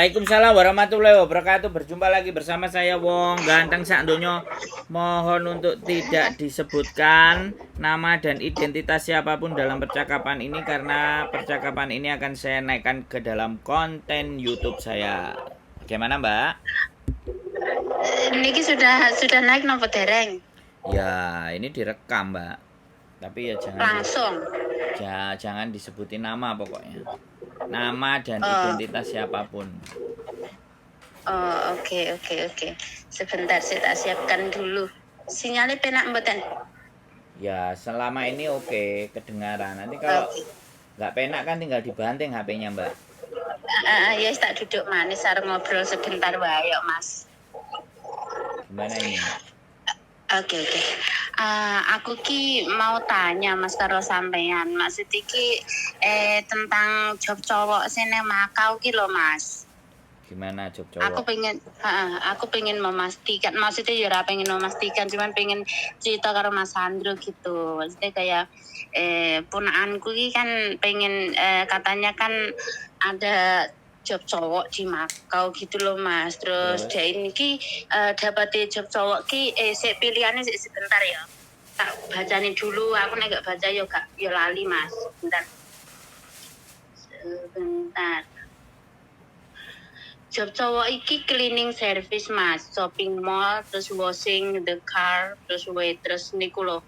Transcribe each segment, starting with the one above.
Waalaikumsalam warahmatullahi wabarakatuh. Berjumpa lagi bersama saya, Wong Ganteng Sak Donyo. Mohon untuk tidak disebutkan nama dan identitas siapapun dalam percakapan ini karena percakapan ini akan saya naikkan ke dalam konten YouTube saya. Bagaimana, Mbak? Niki sudah naik nopo dereng? Ya, ini direkam, Mbak. Tapi ya jangan Langsung. Ya, jangan disebutin nama pokoknya. Nama dan Oh. identitas siapapun. Oh, oke. Sebentar, saya tak siapkan dulu. Sinyalnya penak mboten? Ya, selama ini oke, kedengaran. Nanti kalau nggak penak kan tinggal dibanting HP-nya, Mbak. Ah, ya tak duduk manis arep ngobrol sebentar wae yuk, Mas. Gimana ini? Oke. Ah, aku ki mau tanya, Mas, karo sampean. Maksud iki tentang job cowok sing nang Makau ki lho, Mas. Gimana job Aku cowok? Pengen, heeh, aku pengen memastikan, maksudnya ya ora pengen memastikan, cuman pengen cerita karo Mas Sandro gitu. Maksudnya kayak ponakanku ki kan pengen katanya kan ada job cowok di Makau gitu loh, Mas. Terus Terus? dia ini ki dapat job cowok ki sik pilihannya sik, sebentar ya. Tak bacani dulu, aku nek gak baca yo gak yo lali, Mas. Sebentar. Sebentar. Job cowok iki cleaning service, Mas, shopping mall, terus washing the car, terus waitress niku loh.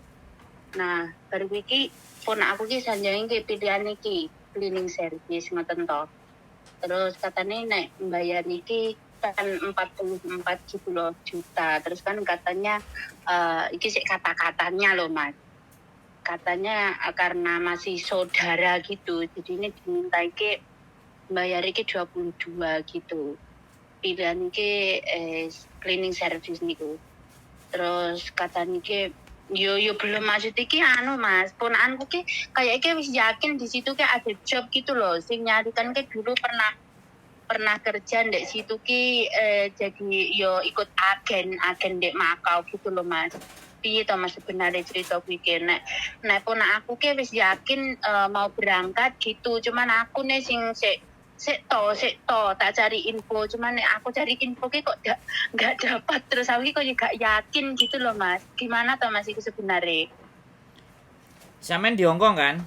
Nah, baru iki ponak aku ki sanjange ki pilihan iki cleaning service ngoten to. Terus katanya nek bayar niki kan 44 gitu loh juta. Terus kan katanya iki sih kata-katanya loh, Mas. Katanya karena masih saudara gitu. Jadi ini diminta iki bayar iki 22 gitu. Pilihan iki cleaning service niku. Terus kata niki yo yo belum, maksud iki anu, Mas, ponakanku ki kayak iki wis yakin di situ kayak ada job gitu loh. Sing nyari kan ki dulu pernah pernah kerja ndek situ ki jadi yo ikut agen agen ndek Makau gitu loh, Mas. Piye to, Mas, sebenarnya cerita kuwi ki? Nek nek ponak aku ki wis yakin mau berangkat gitu, cuman aku nih sing sik sik to sik to tak cari info, cuman nek aku cari info ki kok nggak dapat. Terus aku ki kok juga yakin gitu loh, Mas. Gimana to, Mas, itu sebenarnya? Sampean di Hongkong kan?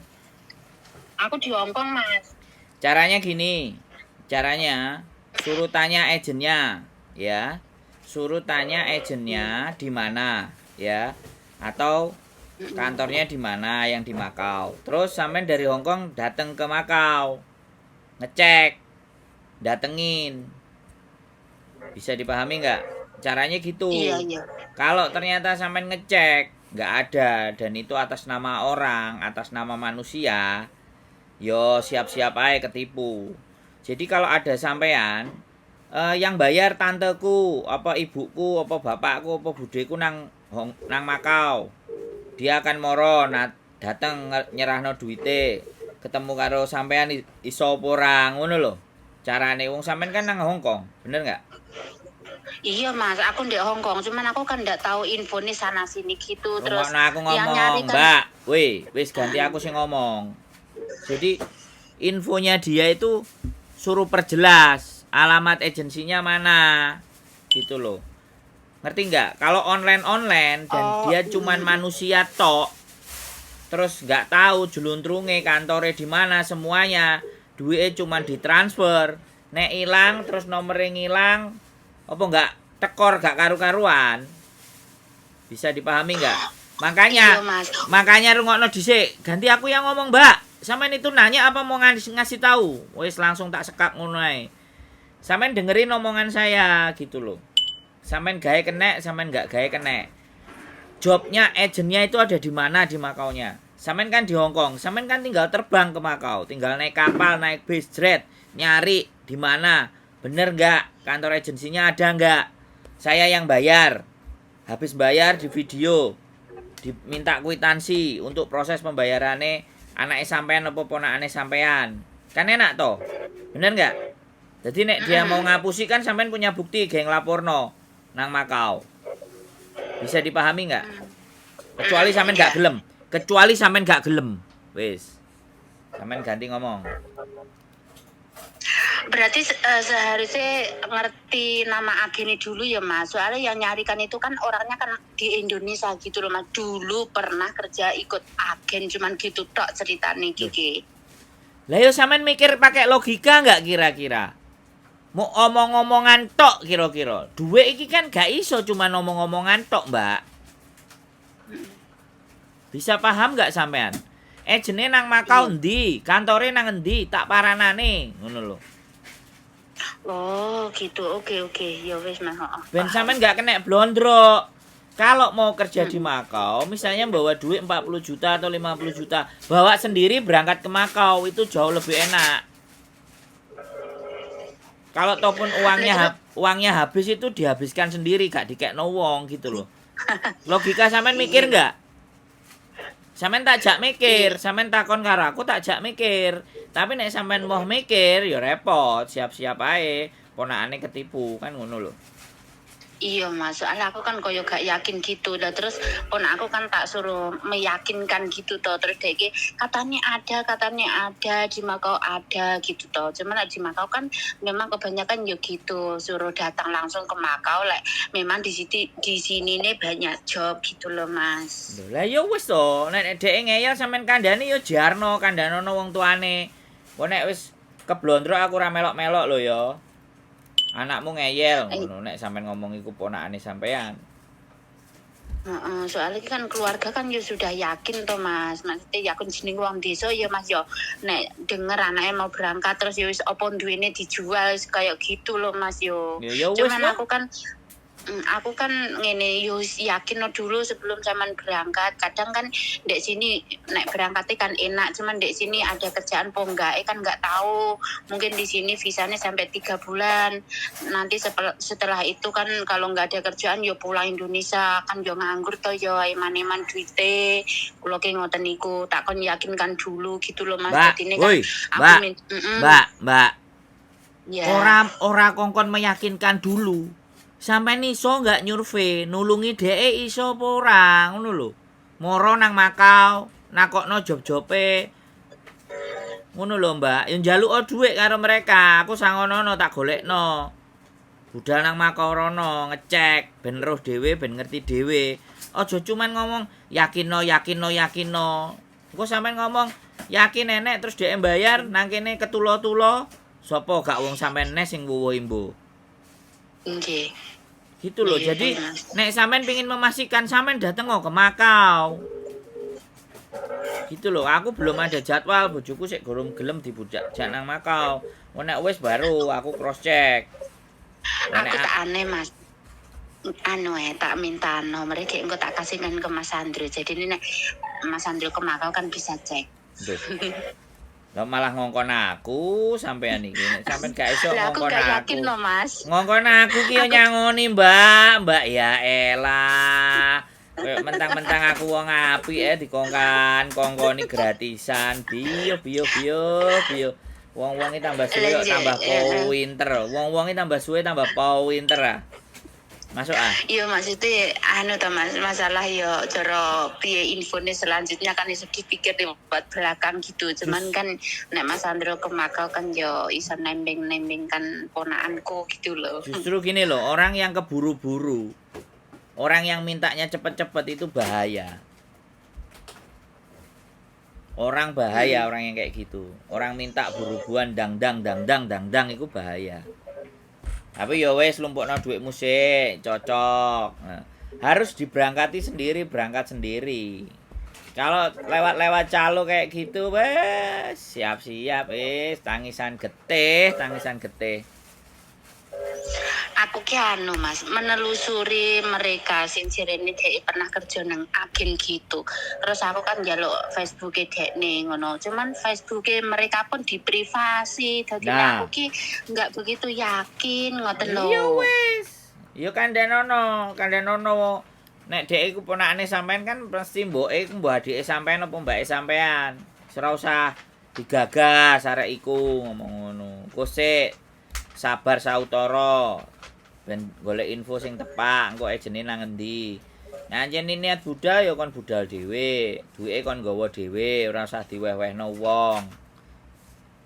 Aku di Hongkong, Mas. Caranya gini. Caranya suruh tanya agennya, ya. Suruh tanya agennya di mana, ya. Atau kantornya di mana yang di Makau. Terus sampean dari Hongkong datang ke Makau. Ngecek. Datengin. Bisa dipahami nggak? Caranya gitu. Iya. Kalau ternyata sampean ngecek nggak ada dan itu atas nama orang, atas nama manusia, yo siap-siap aja ketipu. Jadi kalau ada sampean yang bayar tanteku, apa ibuku, apa bapakku, apa budeku nang nang Makau. Dia akan moro dateng nyerahno duite, ketemu karo sampean iso apa ora ngono lho. Carane wong sampean kan nang Hong Kong, bener nggak? Iya, Mas, aku di Hong Kong, cuman aku kan nggak tahu info nih sana sini gitu. Terus Rungokno aku yang ngomong, nyari kan Mbak. Wih, wis ganti aku sing ngomong. Jadi infonya dia itu suruh perjelas alamat agensinya mana gitu loh. Ngerti nggak? Kalau online-online dan Oh, dia cuman manusia tok, terus nggak tahu juluntrunge kantornya di mana semuanya, duitnya cuman ditransfer, nek ilang terus nomornya ngilang, apa nggak tekor gak karu-karuan? Bisa dipahami nggak? Makanya Iya, Mas. Makanya rungokno dhisik, ganti aku yang ngomong, Mbak. Sampean itu nanya apa mau ngasih, ngasih tahu? Wis langsung tak sekak ngono ae. Sampean dengerin omongan saya gitu loh. Sampean gawe kenek, sampean nggak gawe kenek. Jobnya, agennya itu ada di mana di Makaunya? Sampean kan di Hong Kong, sampean kan tinggal terbang ke Makau, tinggal naik kapal, naik bis, jret, nyari di mana. Bener nggak? Kantor agensinya ada nggak? Saya yang bayar. Habis bayar di video, diminta kwitansi untuk proses pembayarannya anaknya sampean apa ponakane sampean. Kan enak toh? Bener nggak? Jadi nek dia mau ngapusi kan sampean punya bukti geng laporno nang Makau. Bisa dipahami nggak? Kecuali sampean nggak gelem. Kecuali sampean nggak gelem. Wis. Sampean ganti ngomong. Berarti seharusnya ngerti nama agennya dulu ya, Mas. Soalnya yang nyarikan itu kan orangnya kan di Indonesia gitu loh, Mas. Dulu pernah kerja ikut agen, cuman gitu tok ceritanya Kiki. Lah yo sampean mikir pakai logika nggak kira-kira? Mau omong-omongan tok kira-kira. Duit iki kan gak iso cuma omong-omongan tok, Mbak. Bisa paham nggak sampean? Agene nang Makau endi? Kantore nang endi? Tak paranane, ngono lho. Oh, gitu. Oke. Ya wis, Mas. Heeh. Ben Paham. Sampean nggak kena blondrok. Kalau mau kerja di Makau, misalnya bawa duit 40 juta atau 50 juta, bawa sendiri berangkat ke Makau itu jauh lebih enak. Kalau ataupun uangnya uangnya habis itu dihabiskan sendiri, gak dikekno wong gitu loh. Logika sampean mikir nggak? Sampean tak jak mikir, sampean takon karo aku tak jak mikir. Tapi nek sampean mau mikir ya repot, siap-siap ae ponakane ketipu kan ngono lho. Iya, Mas, soalnya aku kan koyo gak yakin gitu lah. Terus pun aku kan tak suruh meyakinkan gitu toh. Terus dia iki, katanya ada di Makau ada gitu toh. Cuman lek di Makau kan memang kebanyakan yo gitu, suruh datang langsung ke Makau lek memang di sini nih banyak job gitu loh, Mas. Lho, lah ya wis to, nek dhek ngeyel sampean kandhani ya jarno, kandhanono wong tuane. Engko nek wis keblondrok aku ora melok-melok lho ya. Anakmu ngeyel ngono nek sampean ngomong iku ponakane sampean. Heeh, soalnya kan keluarga kan ya sudah yakin toh, Mas. Maksudnya yakin jeneng wong desa ya, Mas, yo nek denger anaknya mau berangkat terus ya wis opo duwene dijual wis kayak gitu loh, Mas, yo. Ya ya wis Cuman lah. aku kan ngene yo wis yakin no dulu sebelum zaman berangkat. Kadang kan ndek sini nek berangkatnya kan enak, cuman ndek sini ada kerjaan po enggak kan nggak tahu. Mungkin di sini visanya sampai 3 bulan. Nanti setelah itu kan kalau nggak ada kerjaan yo pulang Indonesia kan yo nganggur toh yo eman-eman duite. Kulo ki ngoten niku tak kon yakinkan dulu gitu loh, Mas. Mbak, Jadi ini kan woi, aku Mbak, Mbak, Mbak. Ya. Ora ora kongkon meyakinkan dulu. Sampean iso nggak nyurvei, nulungi dheke iso apa ora, ngono lho. Moro nang Makau, nakokno job-jobe. Ngono lho, Mbak. Ya njaluk dhuwit karo mereka, aku sangonono tak golekno. Budal nang Makau rono, ngecek ben roh dhewe, ben ngerti dhewe. Aja cuman ngomong yakinno, yakinno, yakinno. Engko sampean ngomong yakin enek terus dhek bayar nang kene ketulo-tulo, sapa gak wong sampean nes sing wuwuhi mbuh. Nggih. Gitu loh. Iya, Jadi Mas. Nek sampean pingin memastikan sampean dateng kok ke Makau. Gitu loh. Aku belum ada jadwal, bojoku sik gorong gelem dibujak nang Makau. Oh, nek wis baru aku cross check. Nek Aku tak aneh, Mas. Anu tak minta nomor iki engko tak kasihkan ke Mas Andrew. Jadi ini nek Mas Andrew ke Makau kan bisa cek. Duh. Lah malah ngongkon aku sampean iki. Nek sampean gak iso Lah aku ngongkon gak aku. Yakin loh, Mas. Ngongkon aku ki yo nyangoni, Mbak. Mbak ya elah. Kayak mentang-mentang aku wong apik dikongkan, kongkoni gratisan. Biyo biyo biyo biyo. Wong-wong iki tambah suwe kok tambah pinter. Wong-wong iki tambah suwe tambah pinter ah. Masuk ah. Iya, maksudnya anu ta, Mas, masalah yo cara piye infone selanjutnya kan iso dipikir di buat belakang gitu. Cuman kan nek Mas Andro ke Makau kan yo iso nembeng-nembeng kan ponakanku gitu loh. Justru gini loh, orang yang keburu-buru, orang yang mintanya cepet-cepet itu bahaya. Orang bahaya orang yang kayak gitu. Orang minta buru-buruan dang dang dang dang dang dang itu bahaya. Tapi ya wes lumpukno duitmu sik, cocok. Nah, harus diberangkati sendiri, berangkat sendiri. Kalau lewat-lewat calo kayak gitu, wes siap-siap wes tangisan getih, tangisan getih. Aku ki anu, Mas, menelusuri mereka sing jarene dhek pernah kerja nang agen gitu. Terus aku kan njaluk Facebooke dekne ngono. Cuman Facebooke mereka pun diprivasi. Dadi Nah. aku ki nggak begitu yakin ngoten lho. Iya wis. Ya kandhanono, kandhanono. Nek dhek iku ponakane sampean kan pasti mboke iku mbok adike sampean apa mbake sampean. Ora usah digagas arek iku ngomong ngono. Engko sik sabar sautara ben golek info sing tepak engko ejene nang endi. Nah, ancen niat budal ya kon budal dhewe, duwike kon nggawa dhewe, ora usah diweh-wehno wong.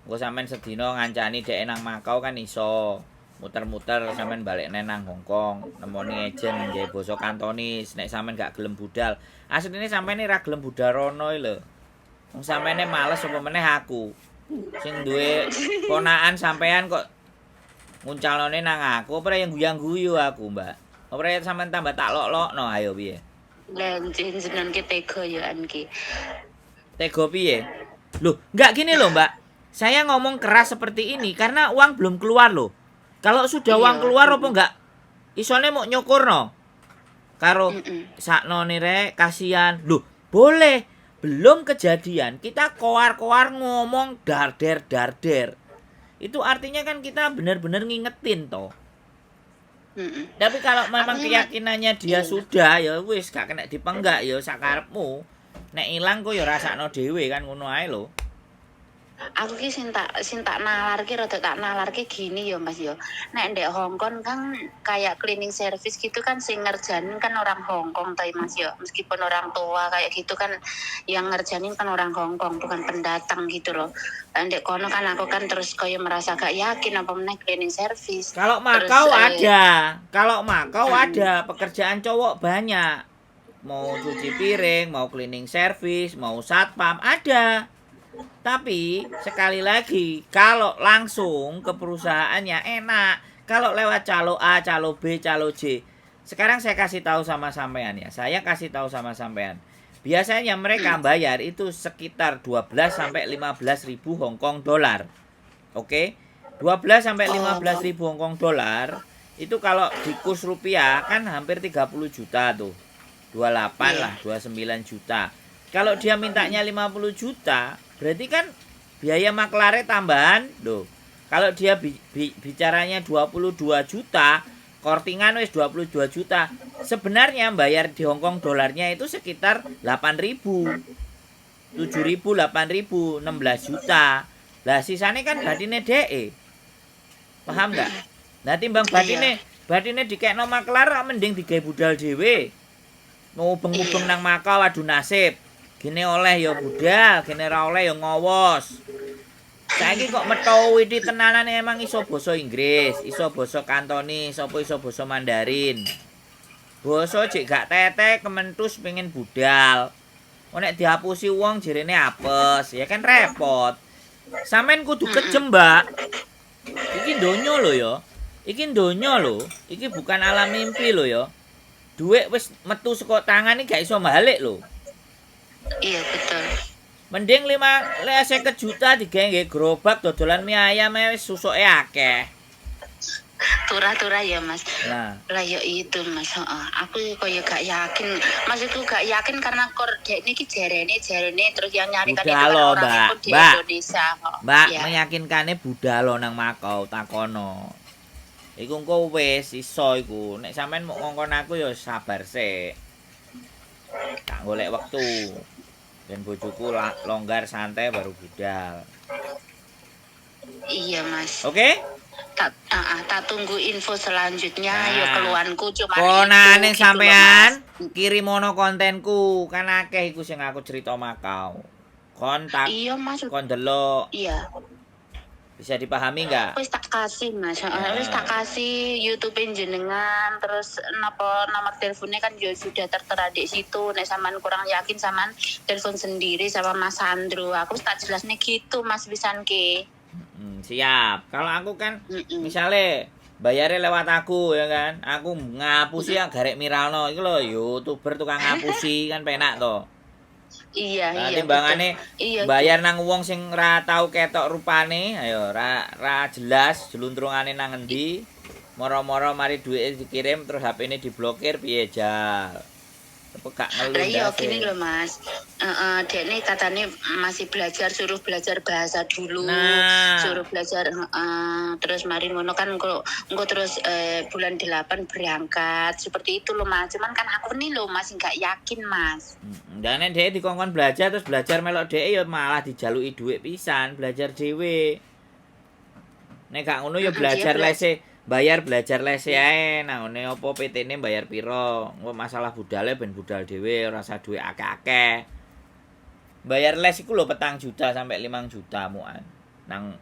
Engko sampean sedina ngancani dhek nang Makau kan iso. Muter-muter sampean balik nang Hong Kong, nemoni ejen nggawe basa Kantonis nek sampean gak gelem budal. Asline sampean ora gelem budal rono iki lho. Wong sampeane males apa meneh aku. Sing duwe ponakan sampean kok nguncalone nang aku, apa yang guyang-guyu aku, Mbak. Apa sampean tambah tak lok-lokno, ayo piye? Lah jenengan ki tega ya an ki. Tega piye? Loh, enggak gini loh, Mbak. Saya ngomong keras seperti ini karena uang belum keluar loh. Kalau sudah uang keluar apa enggak? Isone mau nyukurno. Karo saknone rek, kasihan. Loh, boleh. Belum kejadian, kita koar-koar ngomong darder darder. Itu artinya kan kita benar-benar ngingetin toh. Tapi kalau memang keyakinannya dia sudah ya wis gak kena dipenggak ya sakarepmu. Nek ilang kok ya rasakno dhewe kan ngono ae lho. Aku ki sing tak nalar ki rada tak nalar ki gini ya, Mas, ya. Nek ndek Hong Kong kan kayak cleaning service gitu kan sing ngerjain kan orang Hong Kong toh, Mas, ya. Meskipun orang tua kayak gitu kan yang ngerjain kan orang Hong Kong, bukan pendatang gitu loh. Lah ndek kono kan aku kan terus koyo merasa gak yakin apa meneh cleaning service. Kalau Terus Makau ada, kalau Makau ada pekerjaan cowok banyak. Mau cuci piring, mau cleaning service, mau satpam ada. Tapi sekali lagi kalau langsung ke perusahaannya enak. Kalau lewat calo A, calo B, calo C. Sekarang saya kasih tahu sama sampean ya. Saya kasih tahu sama sampean. Biasanya mereka bayar itu sekitar 12 sampai 15 ribu Hong Kong dolar. Oke. 12 sampai 15 ribu Hong Kong dolar itu kalau di kurs rupiah kan hampir 30 juta tuh. 28 lah, 29 juta. Kalau dia mintanya 50 juta, berarti kan biaya maklare tambahan loh. Kalau dia bicaranya 22 juta, kortingan wis 22 juta. Sebenarnya bayar di Hong Kong dolarnya itu sekitar 8.000. 7.000, 8.000, 16 juta. Lah sisanya kan batine DE. Paham nggak? Nah timbang batine dikekno maklar mending digawe budal dhewe. Ngubeng-ngubeng nang Makau adu nasib. Gene oleh ya budal, gene ra oleh ya ngowos. Saiki kok metu witi tenanan emang iso basa Inggris, iso basa Kantonis, apa iso basa Mandarin. Basa jek gak tete kementus pengen budal. Oh, nek dihapusi wong jerene apes, ya kan repot. Sampeyan kudu kejem, Mbak. Iki donya lho ya. Iki donya lho. Iki bukan alam mimpi lho ya. Duit wis metu saka tangan iki gak iso balik lho. Iya, betul. Mending 50 juta digawe nggae gerobak dodolan mie ayam ae wis susuke akeh. Turah-turah ya, Mas. Nah, Lah ya itu, Mas, heeh. Aku koyo gak yakin. Maksudku gak yakin karena kor dek niki jerene jerene terus yang nyarikan itu Budal kan lo, orangnya Mbak. pun di Mbak. Indonesia kok. Mbak, Ya. meyakinkane budal lo nang Makau takono. Iku engko wis iso iku. Nek sampean mau ngongkon aku ya sabar sik. Tak golek wektu. Ben bojoku longgar santai baru budal. Iya, Mas. Oke? Tak tunggu info selanjutnya. Nah. Ya keluhanku cuma Konane itu gitu loh, sampean Mas. kirimono kontenku, kan akeh iku sing aku cerita Makau. Kontak Iya, Mas. kon delok, Iya. bisa dipahami nggak? Wis tak kasih, Mas. Heeh, Nah. wis tak kasih YouTube jenengan, terus napa nomor teleponnya kan juga sudah tertera di situ. Nek sampean kurang yakin sampean telepon sendiri sama Mas Sandro. Aku wis tak jelasne gitu, Mas, pisan ki. Siap. Kalau aku kan misalnya bayarnya lewat aku ya kan, aku ngapusi ya garek miralno iku lho YouTuber tukang ngapusi kan penak to. Iya, Nah, iya. timbangane betul. Iya. bayar nang wong sing ra tau ketok rupane, ayo ra ra jelas jeluntrungane nang endi. Moro-moro mari duit dikirim terus HP-ne diblokir piye jal. Apa gak ngeluh Lah iya ndase. gini loh, Mas. Heeh, dek ini katanya masih belajar, suruh belajar bahasa dulu. Nah. Suruh belajar, heeh. Terus mari ngono kan engko engko terus bulan 8 berangkat. Seperti itu loh, Mas. Cuman kan aku nih loh masih nggak yakin, Mas. Dan nek dhek dikongkon belajar terus belajar melok dhek ya malah dijaluki dhuwit pisan, belajar dhewe. Nek gak ngono ya belajar dia lese, bayar belajar lese ae nang ngene apa PT-ne bayar piro. Engko masalah budale ben budal dhewe ora usah dhuwit akeh-akeh. Bayar les iku lho 4 juta sampai 5 juta muan. Nang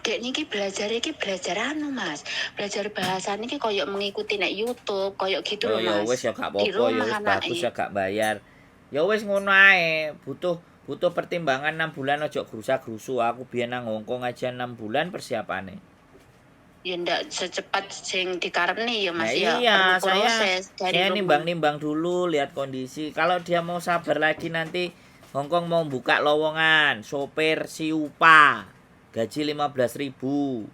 Dek niki belajar iki belajar anu, Mas. Belajar bahasa niki koyok mengikuti nek YouTube, koyok gitu Oh loh, ya Mas. wis ya gak Di apa-apa ya rumah wis anake. bagus ya gak bayar. Ya wis ngono ae, butuh butuh pertimbangan 6 bulan, ojo grusa-grusu. Aku biyen nang Hongkong aja 6 bulan persiapane. Ya ndak secepat sing dikarepne ya, Nah Mas, ya. iya, Perlu saya proses dari saya rumah. Nimbang-nimbang dulu, lihat kondisi. Kalau dia mau sabar lagi, nanti Hongkong mau buka lowongan sopir siupa gaji 15.000. 2000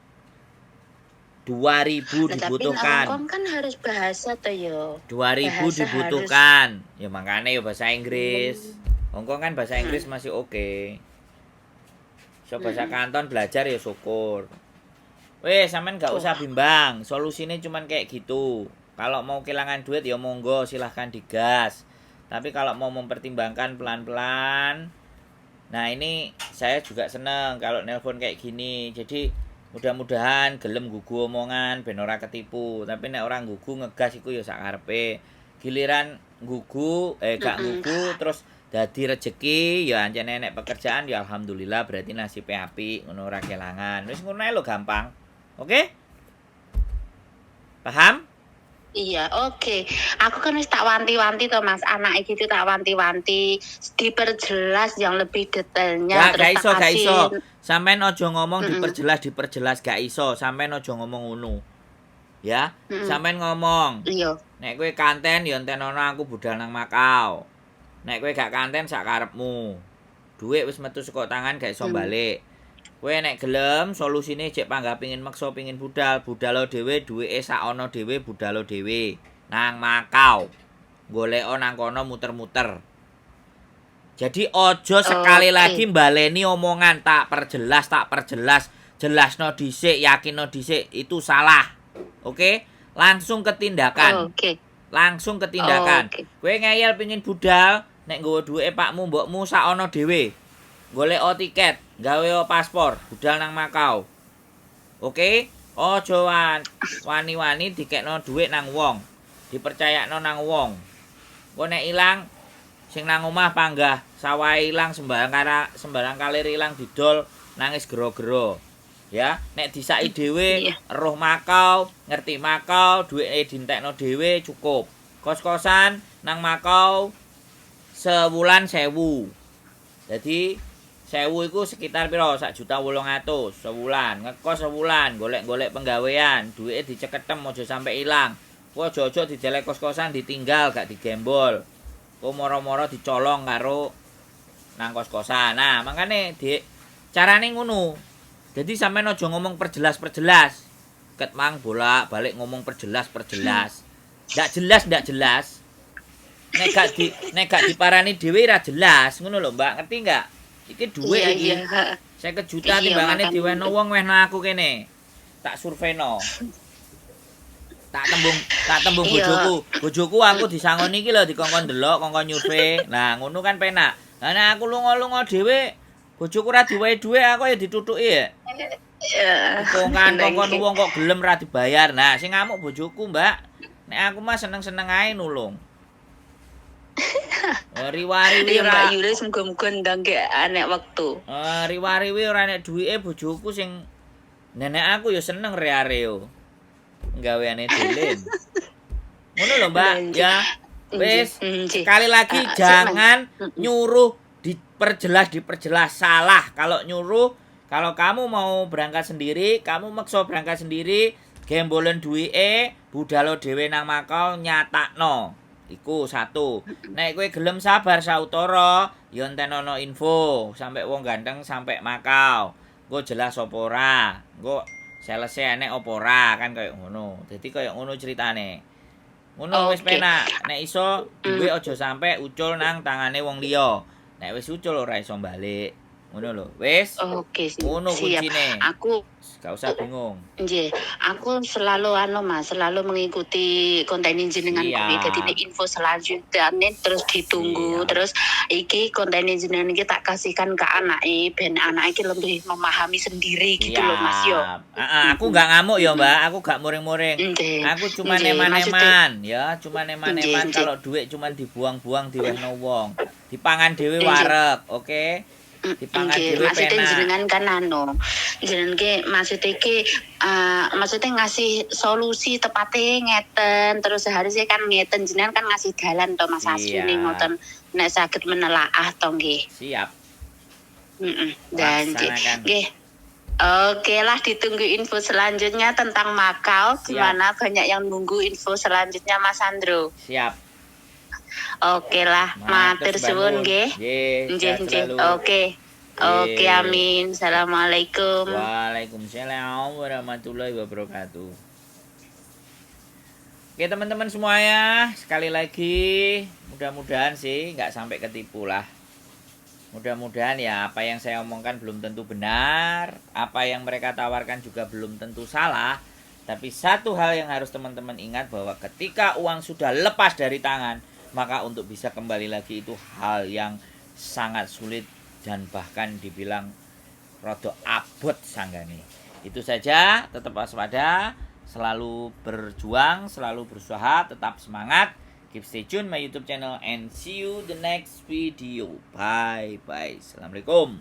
Nah, tapi nang dibutuhkan. Hongkong kan harus bahasa toh yo. 2000 Bahasa harus. Dibutuhkan. Ya makanya ya bahasa Inggris. Hongkong kan bahasa Inggris masih oke. So bahasa Kanton belajar ya syukur. Weh, sampean gak usah bimbang. Solusinya cuman kayak gitu. Kalau mau kehilangan duit ya monggo, silahkan digas. Tapi kalau mau mempertimbangkan pelan-pelan, nah ini saya juga seneng kalau nelpon kayak gini. Jadi mudah-mudahan gelem gugu omongan ben ora ketipu. Tapi nek ora gugu ngegas iku ya sak karepe. Giliran gugu eh gak gugu terus dadi rezeki ya ancen enek pekerjaan ya alhamdulillah, berarti nasibnya apik ngono, ora kelangan. Wis ngono ae lho, gampang. Oke? Paham? Iya, oke. Aku kan wis tak wanti-wanti toh, Mas, anak gitu tak wanti-wanti, diperjelas yang lebih detailnya, Gak, terus gak tak iso, gak kasih. Iso. Sampean ojo ngomong diperjelas, diperjelas, gak iso. Sampean ojo ngomong ngono. Ya, sampean ngomong. Nek kowe kanten ya entenono aku budal nang Makau. Nek kowe gak kanten sak karepmu. Duit wis metu saka tangan gak iso balik. Kowe nek gelem solusine jek panggah pingin meksa pingin budal, budalo dhewe, duwike sak ono dhewe, budalo dhewe nang Makau. Goleko nang kono muter-muter. Jadi ojo sekali lagi baleni omongan tak perjelas, tak perjelas, jelasno dhisik, yakinno dhisik, itu salah. Oke? Langsung ke tindakan. Langsung ke tindakan. Kowe ngeyel pingin budal, nek nggawa duwike pakmu mbokmu sak ono dhewe. Golek tiket, gawe paspor, budal nang Makau. Oke? Ojo wani-wani dikekno dhuwit nang wong. Dipercayakno nang wong. Engko nek ilang sing nang omah panggah sawahe ilang, sembarang kara sembarang kalir ilang, didol, nangis gero-gero. Ya, nek disaki dhewe, roh Makau, ngerti Makau, duwike dintekno dhewe cukup. Kos-kosan nang Makau sewulan 1000. Jadi 1000 iku sekitar piro? 1.800.000 sewulan. Ngekos sewulan, golek-golek penggawean, duwike diceketem aja sampe ilang. Ku aja-aja didelek kos-kosan ditinggal gak digembol. Ku moro-moro dicolong karo nang kos-kosan. Nah, makane Dik, carane ngono. Jadi sampean aja ngomong perjelas-perjelas. Ket mang bolak-balik ngomong perjelas-perjelas. Ndak jelas, ndak jelas. Nek gak diparani dhewe ra jelas, ngono lho, Mbak. Ngerti nggak? Iki dhuwit Iya, iki. iya. 50 juta Iya, timbangane makanya diwehno itu. Wong, wehno aku kene. Tak surveno. Tak tembung bojoku. Bojoku aku disangoni iki lho, dikongkon delok, kongkon nyurvei. Nah, ngono kan penak. Lah nek aku lunga-lunga dhewe, bojoku ora diwehi dhuwit, aku ya ditutuki ya. Kongkan kongkon wong kok gelem ra dibayar. Nah, sing ngamuk bojoku, Mbak. Nek aku mah seneng-seneng ae nulung. Oh, riwariwi Iya, ora. Mbak Yuli muga-muga ndang ge anek wektu. Eh, riwariwi ora nek duwike bojoku sing nenek aku ya seneng rea-reo. Gaweane dolen. Ngono lho, Mbak, ya. Wis, sekali lagi Ah, sik, Mas. jangan nyuruh diperjelas diperjelas, salah. Kalau nyuruh, kalau kamu mau berangkat sendiri, kamu maksa berangkat sendiri, gembolen duwike, budalo dhewe nang Makau, nyatakno. Iku satu. Nek kowe gelem sabar sautara, ya entenono info sampai wong ganteng sampai Makau. Engko jelas apa ora. Engko salese enek apa ora kan koyo ngono. Dadi koyo ngono ceritane. Ngono wis penak. Nek iso duwe aja sampe ucul nang tangane wong liya. Nek wis ucul ora iso balik. Ngono lho. Wis. Oke, Ngono siap. kuncine. Aku Gak usah bingung. Nggih, aku selalu anu, Mas, selalu mengikuti konten jenengan kuwi. Dadi nek info selanjutnya terus ditunggu, terus iki konten jenengan iki tak kasihkan ke anake ben anak iki lebih memahami sendiri gitu loh, Mas, yo. Siap. Ah, aku gak ngamuk ya, Mbak. Aku gak muring-muring. Aku cuma Nggih, maksudnya eman-eman ya, cuma eman-eman Nggih, nggih. kalau duit cuma dibuang-buang diwehno wong. Dipangan dhewe wareg, oke? Dipangan Nggih, dhewe maksudnya penak. Jenengan kan anu, jenengan ki maksudnya ki maksudnya ngasih solusi tepatnya ngeten, terus seharusnya kan ngeten, jenengan kan ngasih dalan to, Mas, asline ngoten nek saged menelaah to nggih. Siap. Dan nggih. Laksanakan. Nggih. Oke lah, ditunggu info selanjutnya tentang Makau. Siap. Gimana, banyak yang nunggu info selanjutnya, Mas Andro. Siap. Oke lah, matur suwun nggih. Nggih, Nggih, sehat nggih. selalu. Oke. Oke, amin. Assalamualaikum. Waalaikumsalam warahmatullahi wabarakatuh. Oke, teman-teman semuanya, sekali lagi mudah-mudahan sih nggak sampai ketipu lah. Mudah-mudahan ya, apa yang saya omongkan belum tentu benar, apa yang mereka tawarkan juga belum tentu salah. Tapi satu hal yang harus teman-teman ingat bahwa ketika uang sudah lepas dari tangan, maka untuk bisa kembali lagi itu hal yang sangat sulit dan bahkan dibilang rodok abot sanggane. Itu saja, tetap waspada, selalu berjuang, selalu berusaha, tetap semangat. Keep stay tune my YouTube channel and see you the next video. Bye bye. Assalamualaikum.